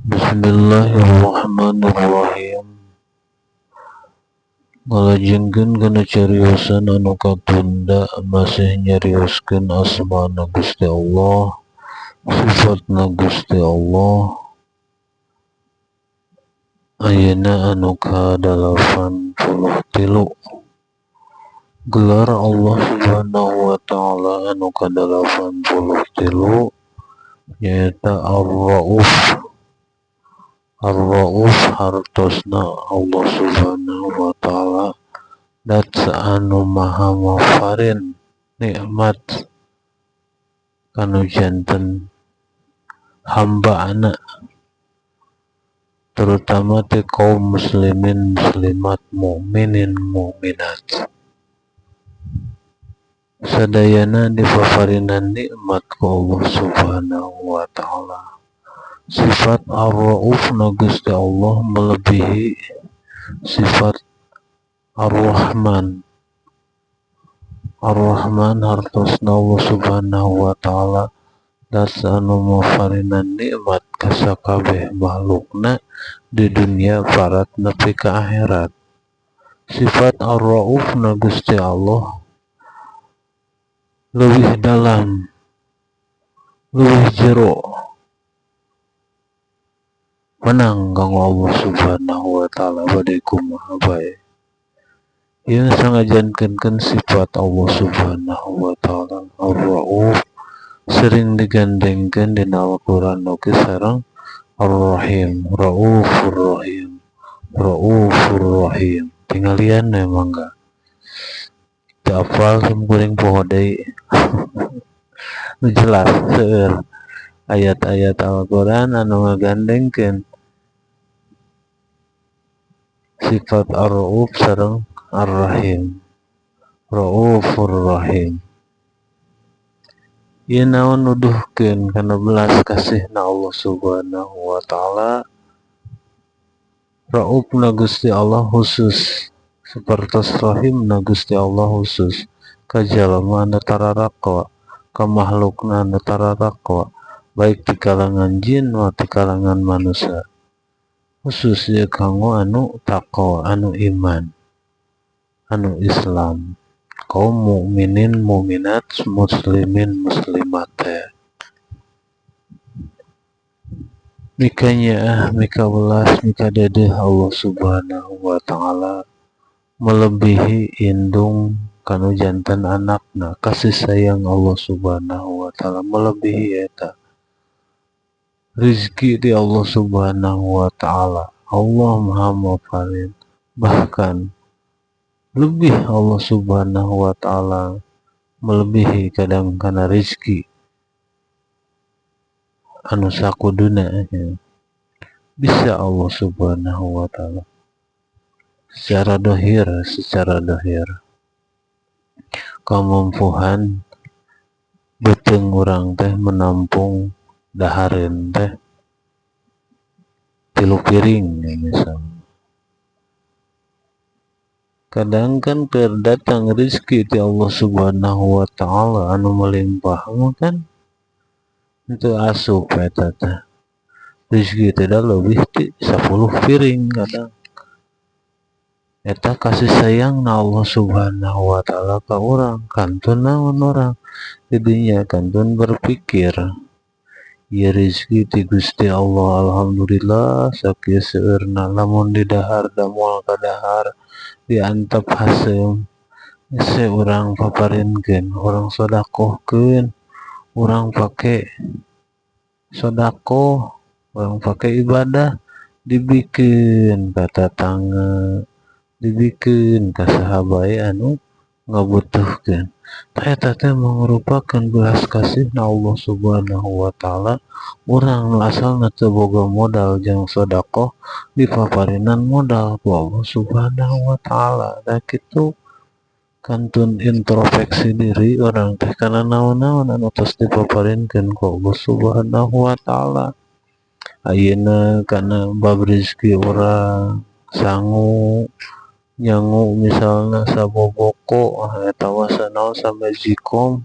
Bismillahirrahmanirrahim. Ngalajengkeun kana cariosan anu katunda masih nyarioskeun asmana Gusti Allah, sifatna Gusti Allah. Ayeuna anu ka-83. Gelar Allah Subhanahu wa Ta'ala anu ka-83 nyaeta Ar-Rauf. Ar-Rauf hartosna Allah Subhanahu wa Ta'ala dat anu maha mafarin nikmat kanu janten hambana, terutama ti kaum muslimin muslimat, mukminin mukminat, sadayana dipaparinan nikmat ku Allah Subhanahu wa Ta'ala. Sifat Ar-Rauf na Gusti Allah melebihi sifat Ar-Rahman. Ar-Rahman hartosna Allah Subhanahu wa Ta'ala dat anu maparinan nikmat ka sakabeh makhlukna di dunia parat nepi ka akhirat. Sifat Ar-Rauf na Gusti Allah leuwih dalam, leuwih jero, menang kanggo Allah Subhanahu wa Ta'ala bade kumaha bae. Ieu sangajankeun sifat Allah Subhanahu wa Ta'ala Ar-Rauf sering digandengkeun dina Al-Qur'an oge sareng Ar-Rahim, Raufur Rahim, Raufur Rahim. Tinggalian we mangga. Teu apal sim kuring, poho deui. Nu jelas seueur ayat-ayat Al-Qur'an anu ngagandengkeun sifat Ar-Rauf sareng Ar-Rahim, Raufur Rahim. Ieu naon nuduhkeun kana belas kasihna Allah Subhanahu wa Ta'ala. Raufna Gusti Allah khusus sapertos Rahimna Gusti Allah khusus ka jalma anu tararakwa, ka makhlukna anu tararakwa, baik di kalangan jin ti kalangan manusia, khusus ieu kanggo anu taqwa, anu iman, anu Islam, kaum mukminin mukminat, muslimin muslimat teh. Mika nyaah, mika welas, mika dedeh Allah Subhanahu wa Ta'ala melebihi indung kanu janten anakna. Kasih sayang Allah Subhanahu wa Ta'ala melebihi eta. Rizki di Allah Subhanahu wa Ta'ala, Allah Maha Mafarin, bahkan lebih Allah Subhanahu wa Ta'ala melebihi kadang kana rizki anu sakuduna ya. Bisa Allah Subhanahu wa Ta'ala secara dohir kemampuan beuteung urang teh menampung dahareun teh 3 piring ya, misalnya. Kadang kan keur datang rizki ti Allah Subhanahu wa Ta'ala anu melimpah mah kan teu asup eta teh rizki teh, da leuwih ti 10 piring. Kadang eta kasih sayang na Allah Subhanahu wa Ta'ala ka urang. Kantun naon urang didinya kantun berpikir ieu rizki ti Gusti Allah, alhamdulillah sakieu seueurna, lamun didahar da moal kadahar, diantep haseum, hese urang paparinkeun, urang sodakohkeun, urang pake sodakoh, urang pake ibadah, dibikeun ka tatangga, dibikeun ka saha bae anu ngabutuhkeun. Tah, eta teh mangrupakeun belas kasihna Allah Subhanahu wa Ta'ala. Urang nu asalna teu boga modal jang sodakoh dipaparinan modal ku Allah Subhanahu wa Ta'ala. Tah, kitu kantun introspeksi diri urang teh kana naon-naon anu tos dipaparinkeun ku Allah Subhanahu wa Ta'ala. Ayeuna kana bab rizki urang sangu nyangu misalna saboboko atawa sanaos samagicom,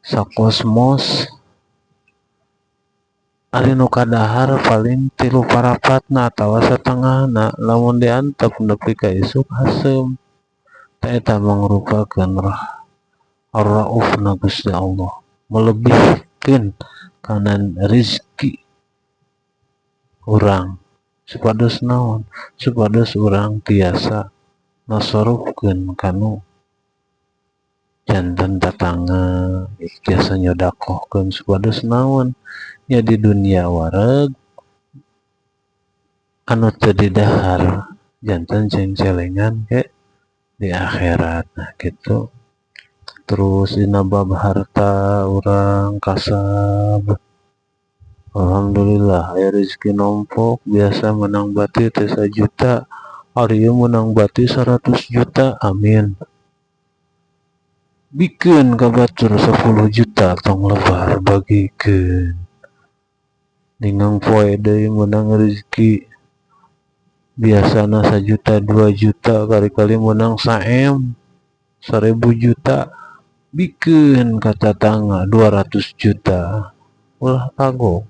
sakosmos. Ari nu kadahar paling tilu parapatna atawa satengahna, lamun diantep nepi ka isuk haseum. Tah eta mangrupakeun Ar-Raufna Gusti Allah, melebihkeun kana rizki urang supados naon, supados urang tiasa nasarufkeun kanu janten tatangga, tiasa nyodakohkeun supados naon, nya di dunia wareg anu teu didahar janten cengcelengan ke di akhirat. Nah, kitu. Terus dina bab harta urang kasab, alhamdulillah aya rezeki nombok. Biasa menang bati teh 1 juta, ari ieu menang bati 100 juta, amin. Bikeun ka batur 10 juta, tong lebar, bagikeun. Ningang poe deui menang rezeki biasana 1 juta 2 juta, kali-kali menang 1 M, 1.000 juta, bikeun ka tatangga 200 juta, ulah kagok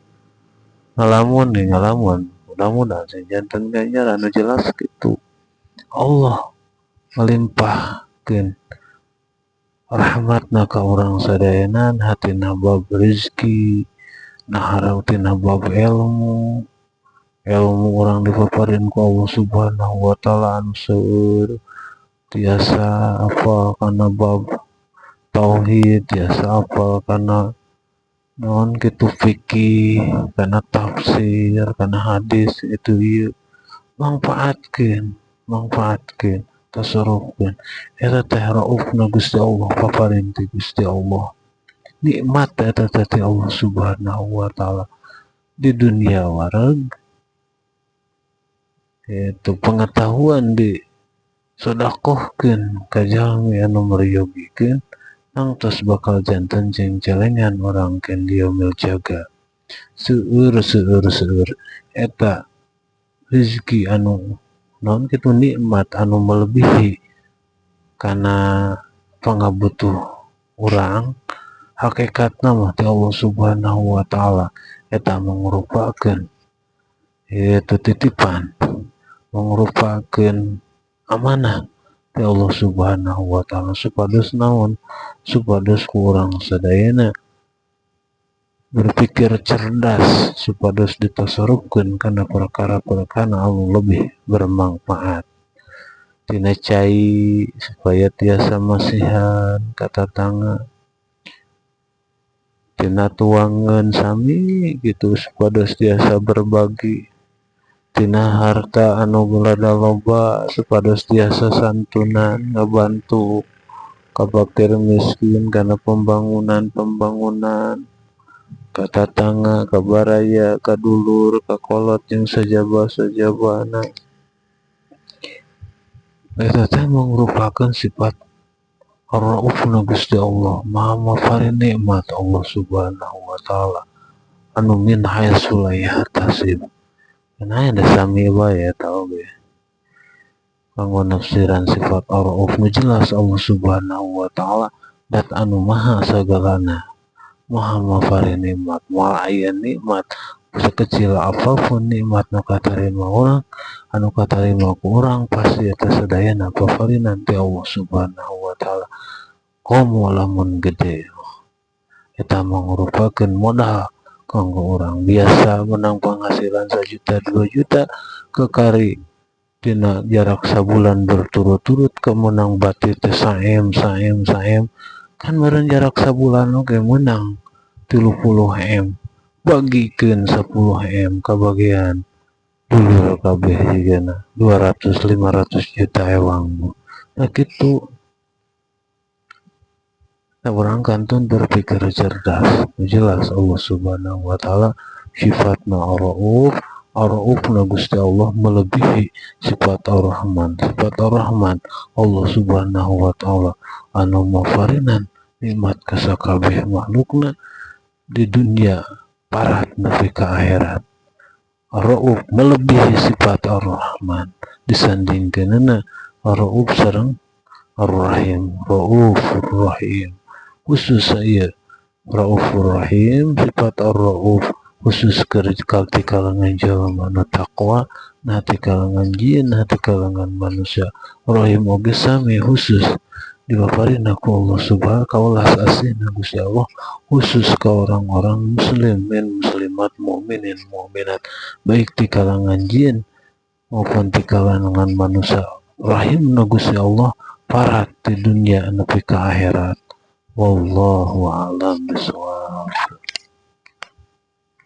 ngalamun nih, ngalamun. Mudah-mudahan sing janten ganjaran. Nu jelas kitu, Allah melimpahkeun rahmatna ka urang sadayana tina bab rezeki, nah tina bab ilmu. Ilmu urang dipaparin ku Allah Subhanahu wa Ta'ala anu seueur, tiasa apal kana bab tauhid, tiasa apal kana naon kitu, fikih, kana tafsir, kana hadis itu. Ieu mangpaatkeun, mangpaatkeun, tasarrufkeun. Eta teh raufna Gusti Allah, paparin ti Gusti Allah, nikmat eta teh ti Allah Subhanahu wa Ta'ala. Di dunia wareg itu pengetahuan di sodakohkeun ka jalmi anu meryogikeun, nangtos bakal janten cengcelengan urang keun di yaumil jaza. Seueur, seueur, seueur eta rezeki anu naon kitu, nikmat anu melebihi kana pangabutuh urang. Hakikatna mah ti Allah Subhanahu wa Ta'ala. Eta mangrupakeun itu titipan, mangrupakeun amanah ti Allah Subhanahu wa Ta'ala, supados naon, supados ku urang sadayana berpikir cerdas, supados ditasarufkeun kana perkara-perkara anu lebih bermanfaat. Tina cai supaya tiasa masihan ka tatangga, tina tuangan sami gitu supados tiasa berbagi, tina harta anu rada loba supados tiasa santunan ngabantu ka fakir miskin, kana pembangunan-pembangunan, ka tatangga, ka baraya, ka dulur, ka kolot jeung sajaba-sajabana. Eta teh mangrupakeun sifat Ar-Raufna Gusti Allah, Maha maparin nikmat Allah Subhanahu wa Ta'ala anu min haitsu la yahtasib. Nah, da sami bae eta oge kanggo nafsiran sifat Ar-Rauf. Nu jelas Allah Subhanahu wa Ta'ala dat anu maha sagalana, maha maparin nikmat. Moal aya nikmat sekecil apapun, nikmat nu katarima urang, anu katarima ku urang, pasti eta sadayana paparinan ti Allah Subhanahu wa Ta'ala, komo lamun gede. Eta mangrupakeun modal kanggo urang. Biasa menang penghasilan 1 juta 2 juta, kekari dina jarak sabulan berturut-turut ke menang bati teh 1 M, 1 M, 1 M, kan meureun jarak sabulan oge menang 30 M, bagikeun 10 M kabagian dulur kabeh, jigana 200 500 juta ewang. Nah, kitu. Nah, urang kantun berpikir cerdas. Jelas Allah Subhanahu wa Ta'ala sifatna Ar-Rauf. Ar-Raufna Gusti Allah melebihi sifat Ar-Rahman. Sifat Ar-Rahman Allah Subhanahu wa Ta'ala anu maparinan nikmat ka sakabeh makhlukna di dunia parat nepi ka akhirat. Ar-Rauf melebihi sifat Ar-Rahman. Disandingkeunana Ar-Rauf sareng Ar-Rahim, Raufur Rahim. Khusus ieu Raufur Rahim, sifat Ar-Rauf. Khusus keur ti kalangan jalma nu taqwa, nah ti kalangan jin, nah ti kalangan manusia. Rahim oge sami, khusus dipaparina ku Allah Subhanahu, kawelas asihna Gusti Allah khusus ka orang-orang muslimin, muslimat, mukminin, mukminat, baik di kalangan jin maupun di kalangan manusia. Rahimna Gusti Allah parat di dunia nepi ka akhirat. Wallahu a'lam bishawab.